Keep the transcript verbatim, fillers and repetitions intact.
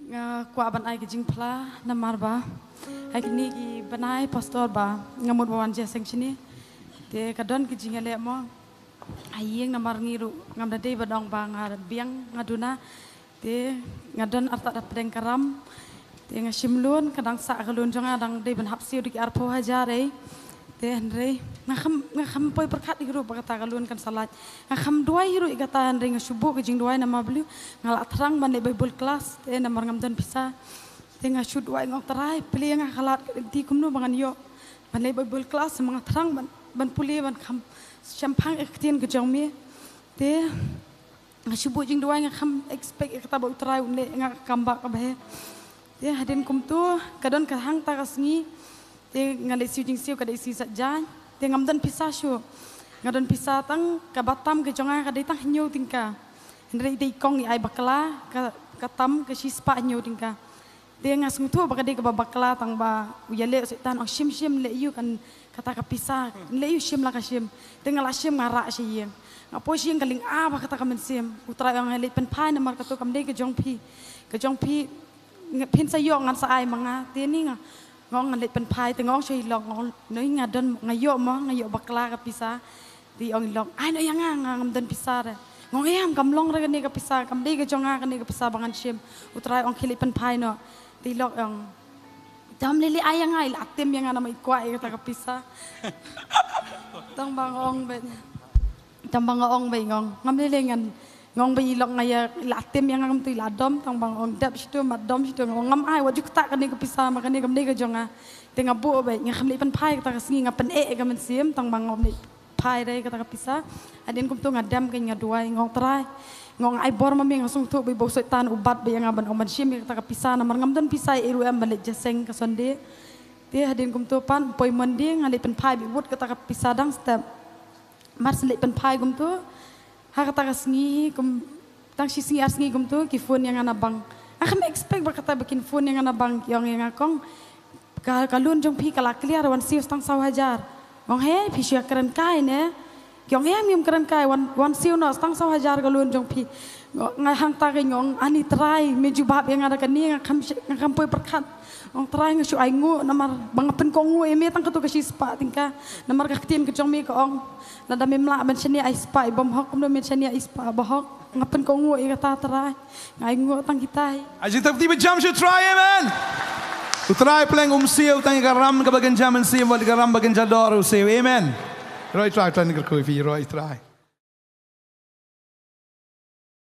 Nga kwah ban ai ka jingphla namar ba ha kine ki bnai pastor ba nga mut ba wan jingïaseng shane. Te ka don ka jingïaleh mo. Ha ïing namar ngi ruh ngam da dei ba dang ba nga biang nga duna. Te nga don artat da pdeng ka ram. Te nga shim loan, ka dang sah ka loan jong nga dang dei ban hap siew da ki arphew hajar ei. Te hynrei nga kham, nga kham poi pyrkhat hi ruh ba kata ka loan kan sa lait. Nga kham duwai hi ruh ïa kata, hynrei nga shu buh ka jingduwai namar balei, nga la thrang ban leit Bible class, te namar ngam don pisa. Te nga shu duwai, nga ong Trai, plie ïa nga, ka lad ka lynti kumno ba ngan ïoh ban leit Bible class, namar nga thrang ban, ban pule ban kham shemphang ïa ka ktien ka jong me. Te nga shu buh jingduwai, nga kham expect ïa kata ba U Trai un leh ïa nga ka kam ba ka bha. Te hadien kumto ka don ka hangta ka sngi, te nga leit siew jingsiew, ka dei sngi Saitjaiñ. Te ngam don pisa shuh. Nga don pisa tang, kaba tam ka jong nga ka dei tang hynñiew tyngka. Hynrei i dei i kong i ai bakla, ka, ka tam ka shispah hynñiew tyngka. Te nga sngewthuh ba ka dei kaba bakla, tang ba u ïaleh u Soitan, ong shim shim, leh ïa u kan kata ka pisa, leh ïa u, shim la ka shim. Te nga la shim, nga rah sha ïing. Nga poi sha ïing, ka lynga bha kata ka mynsiem. U Trai ong, leit pynphai namar kato kam dei ka jong phi. Ka jong phi, nga, phin sa ïoh, ngan sa ai ma nga. Te ni nga, nga ong ngan leit pynphai, te nga ong sha i lok, nga ong, noi, nga don, nga ïoh mo, nga ïoh bakla ka pisa. Te i ong i lok, ai noh ïa nga, nga ngam don pisa re. Nga ong, em, kam long re kane ka pisa, kam dei ka jong nga kane ka pisa ba ngan shim. U Trai ong, khie leit pynphai noh. Te i lok ong, tam lei lei, ai ïa nga, i la tim ïa nga namar i kwah ïa kata ka pisa. Tang ba nga ong beit, tang ba nga ong beit, nga ong, ngam lei lei ngan, nga ong beit i lok, nga ïa, i la tim ïa nga kumto, i la dom, tang ba nga ong dep shitom, mat dom shitom, nga ong ngam ai, wat ju ktah kane ka pisa, ma kane kam dei ka jong nga. Te nga buh beit, nga kham leit pynphai kata ka sngi, nga pyneh ïa ka mynsiem, tang ba ngam leit phai re kata ka pisa. Hadien kumto nga dem kein, nga duwai, nga ong Trai, nga ong ai bor ma me, nga sngewthuh ba i ba u Soitan u bat beit ïa nga ban ong ban shim ïa kata ka pisa, namar ngam don pisa ei ruh em ban leit jingïaseng ka Sunday. Te hadien kumto pat, poi Monday nga leit pynphai beit wut kata ka pisa dang step. Mar shu leit pynphai kumto, ha kata ka sngi kum, tang shi sngi ar sngi kumto ki phone ïa nga na bank. Nga kham expect ba kata ba kin phone ïa nga na bank, ki ong ïa nga, kong, ka, ka loan jong phi ka la clear, wan siew tang saw hajar. Nga ong, he, phi shu ïa kren kai ne? Ki ong, em, ngim kren kai, wan, wan siew noh, tang saw hajar ka loan jong phi. Nga, nga hangta kein nga ong, ani Trai, me jubab ïa nga da kane, nga kham shi-, nga kham poi pyrkhat. Nga ong Trai, nga shu ai nguh namar ba nga pynkohnguh ïa me tang kato ka shispah tyngka. Namar ka ktien ka jong me ka ong, lada mem lah ban shaniah i spah i bym hok, kumno men shaniah i spah ba hok. Nga pynkohnguh ïa kata Trai. Nga ai nguh tang kita hi. Ai jingthap kti ba jam sha u Trai, amen. U Trai pleng um siew tang ïa ka ram kaba kynja mynsiem, wat ïa ka ram ba kynja dor u siew, amen. Roi Trai, Trai ngi kyrkhu ïa phi, roi Trai.